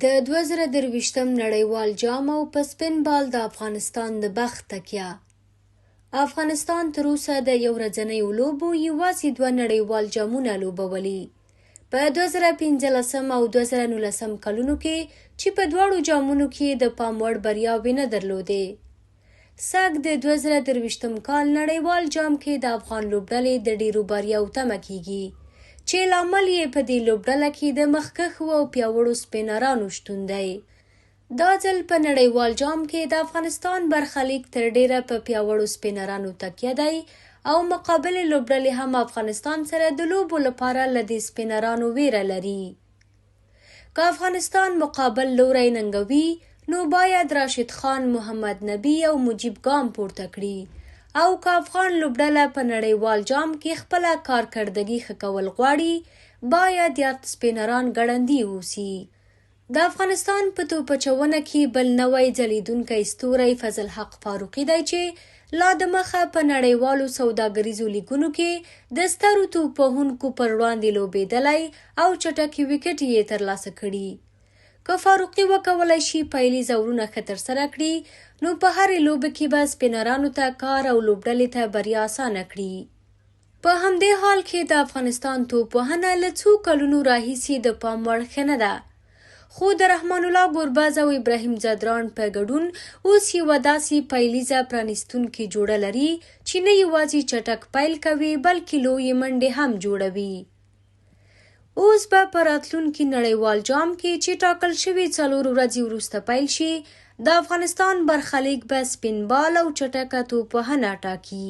د 2023 نړیوال جام او په سپین بال د افغانستان د بخت تکیه. افغانستان تر اوسه د یو ورځنیو لوبو یوازې دوه نړیوال جامونه لوبولي، په 2015 او 2019 کلونو کې، چې په دواړو جامونو کې د پام وړ بریاوې نه درلودې. سږ د 2023 کال نړیوال جام کې د افغان لوبډلې د ډېرو بریاوو تمه کیږي، چې لامل یې په دې لوبډله کې د مخکښو او پیاوړو سپینرانو شتون دی. دا ځل په نړیوال جام کې د افغانستان برخلیک تر ډېره په پیاوړو سپینرانو تکیه دی او مقابلې لوبډلې هم افغانستان سره د لوبو لپاره له دې سپینرانو ویره لري. که افغانستان مقابل لوری ننګوي، نو باید راشد خان، محمد نبي او مجیب ګام پورته کړي، او که افغان لوبډله په نړیوال جام کې خپله کارکردګي ښه کول غواړي، باید یاد سپینران ګړندي اوسي. د افغانستان په توپ اچونه کې بل نوی ځلیدونکی ستوری فضل حق فاروقي دی، چې لا د مخه په نړیوالو سوداګریزو لیګونو کې د سترو توپ وهونکو پر وړاندې لوبېدلی او چټکې ویکټې یې ترلاسه کړي. که فاروقي وکولای شي پیلیز اورونه ښه ترسره کړي، نو په هرې لوبې کې به سپینرانو ته کار او لوبډلې ته بریا اسانه کړي. په همدې حال کې د افغانستان توپ وهنه له څو کلونو راهیسې د پام وړ ښه نه ده، خو د رحمان الله ګربز او ابراهیم ځدراڼ په ګډون اوس یوه داسې پیلیزه پرانیستونکې جوړه لري، چې نه یوازې چټک پیل کوي، بلکې لویې منډې هم جوړوي. اوس به په راتلونکي نړیوال جام کې، چې ټاکل شوې 4 ورځې وروسته پیل شي، د افغانستان برخلیک به سپین بال او چټکه توپ وهنه ټاکي.